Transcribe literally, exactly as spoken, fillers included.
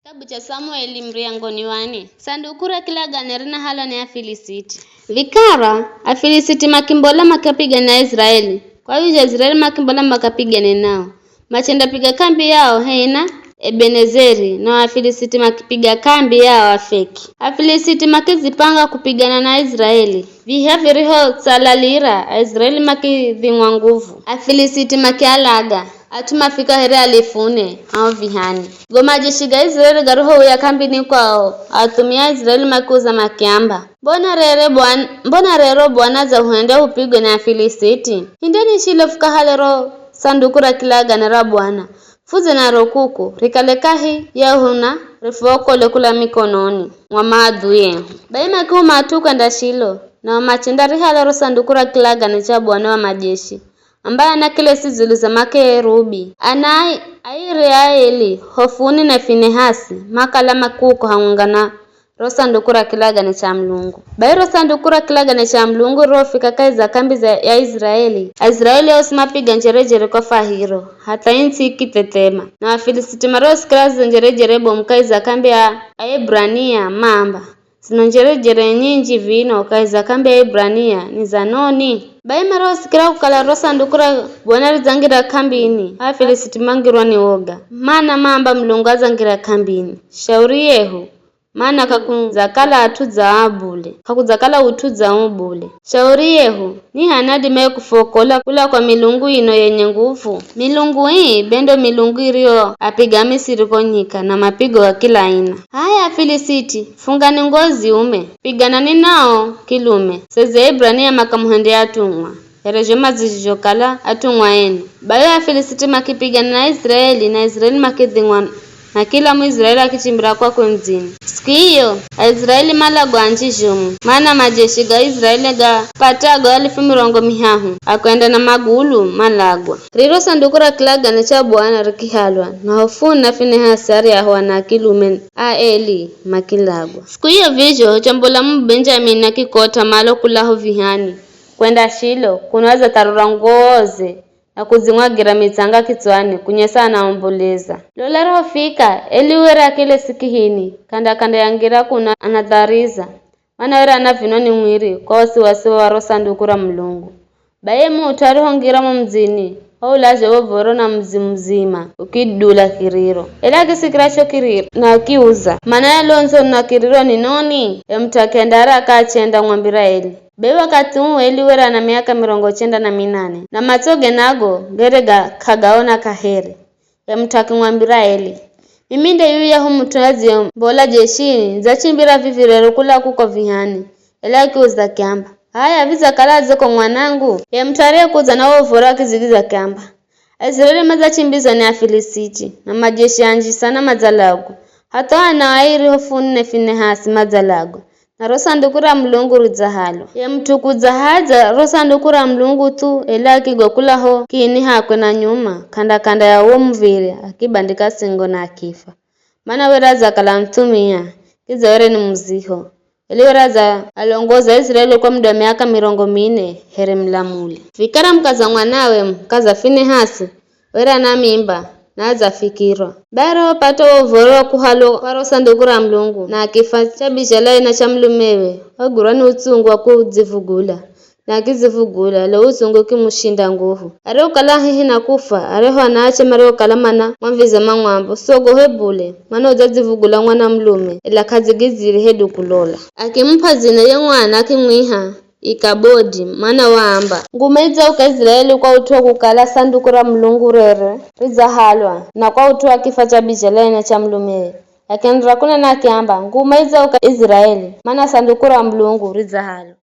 Kitabu cha Samueli muriyangoni wa ne. Sanduku ra kilagane rinahalwa ni Afilisiti. Vikara, Afilisiti makimbola makapigana na Israeli. Kwa vizho Israeli makimbola makapigane nao. Machendapiga kambi yao hena Ebenezeri, na Afilisiti makipiga kambi yao Afeki. Afilisiti makizipanga kupigana na Israeli. Viha viriho tsalalira, Aisraeli makidhingwa nguvu. Afilisiti makialaga, at'u mafika here alifu ne hao vihani. Go majeshi ga Israeli gariho uya kambini kwao, athumia Aisraeli makiuza makiamba, mbona rere Bwana, mbona rero Bwana dza huhenda hupigwe na Afilisiti? Hindeni Shilo fukahale ro sanduku ra kilagane ra Bwana. Fudze naro kuku, rikale kahi ya huna, rifuokole kula mikononi mwa maadui ehu. Bai makihuma at'u kwenda Shilo, nao machenda rihala ro sanduku ra kilagane cha Bwana wa majeshi, ambaye ana kile sizulu za makerubi. Ana ai-, airi aeli, Hofuni na Finehasi, makala makuko hamwenga na ro sanduku ra kilagane cha Mulungu. Bai ro sanduku ra kilagane cha Mulungu rirofika kahi za kambi za, ya Israeli, Aisraeli osi mapiga njerejere kwa fahiro, hatha its'i ikithethema. Na Afilisiti marosikira zizo njerejere bomu kahi za kambi ya Aebrania, maamba, zino njerejere nyinji vino kahi za kambi ya Aebrania ni za noni? Bai marosikira kukala ro sanduku ra Bwana ridzangira kambini, Afilisiti mangirwa ni woga, mana maamba Mulungu adzangira kambini. Shauri yehu, mana k'akudzakala at'u dza aa bule, k'akudzakala ut'u dza uu bule. Shauri yehu, ni h'ani adimaye kufuokola kula kwa milungu ino yenye nguvu? Milungu ii be ndo milungu iriyoapiga Amisiri ko nyika na mapigo ga kila aina. H'aya Afilisiti, fungani nguwo ziume, piganani nao kilume, seze Aebrania makamuhendea atumwa, here zho madzizhokala atumwa enu. Bai o Afilisiti makipigana na Aisraeli, na Aisraeli makidhingwa, na kila Muisraeli akichimbira kwakwe mudzini. Siku iyo, Aisraeli malagwa anji zhomu, mana majeshi ga Israeli gapatago alifu mirongo mihahu, akwenda na magulu malagwa. Riro sanduku ra kilagane cha Bwana rikihalwa, na Hofuni na Finehasi aryahu ana a kilume a Eli makilagwa. Siku iyo vizho, chombo la Mubenjamini akikot'a malo kulaho vihani, kwenda Shilo, kuno adzatharura nguwoze, na kudzimwagira mitsanga kitswani, kunyesa anaomboleza. Lola rihofika, Eli were akilesi kihini, k'anda-k'anda ya ngira kuno anathariza, mana were ana vino ni mwiri kwa wasiwasi wa ro sanduku ra Mulungu. Bai ye mut'u arihongira mo mudzini, waulazha wo voro na mudzi muzima ukidula kiriro. Eli akisikira cho kiriro, na akiuza, mana ya londzo na kiriro ni noni? Ye mut'u akihenda haraka achenda amwambira Eli. Be wakathi uu Eli were ana miaka mirongo chenda na minane, na matsoge nago gere ga k'agaona kaheri. Ye mut'u akimwambira Eli, mimi nde yuyahu mut'u yadziyembola jeshini, nidzachimbira vivi rero kula kuko vihani. Eli akiuza akiamba, h'aya, vidza kaladze ko mwanangu? Ye mut'u ariyekudza na wo uv̱oro akidzigiza akiamba, Aisraeli madzachimbizwa ni Afilisiti, na majeshi anji sana madzalagwa, hatha o ana airi Hofuni na Finehasi madzalagwa, na ro sanduku ra Mulungu ridzahalwa. Ye mut'u kudzahadza ro sanduku ra Mulungu thu, Eli akigwa kula ho kihini hakwe na nyuma, k'anda-k'anda ya wo muv̱iri, akibandika singo na akifa. Mana were adzakala muthumia, kidza were ni muziho. Eli were adza alongoza Aisraeli kwa muda wa miaka mirongo mine here mulamuli. Vikara mukaza mwanawe, mukaza Finehasi, were ana mimba, na adzafikirwa. Bai arihopata wo uv̱oro wa kuhalwa kwa ro sanduku ra Mulungu, na akifa chabizha laina cha mulumewe, wagwirwa ni utsungu wa kudzivugula, na akidzivugula, lo utsungu ukimushinda nguvu. Arihokala hehi na kufa, aryahu anaache mariokala manamwambiza mamwamba, usogohe bule, mana udzadzivugula mwana mulume, ela k'adzigidzire hedu kulola. Akimup'a dzina ye mwana akimwiha Ikabodi, mana waamba, nguma idzauka Israeli kwa ut'u wa kukala sanduku ra Mulungu rere ridzahalwa, na kwa ut'u wa kifa cha bizha laina cha mulumewe. Akienderera kunena akiamba, nguma idzauka Israeli, mana sanduku ra Mulungu ridzahalwa.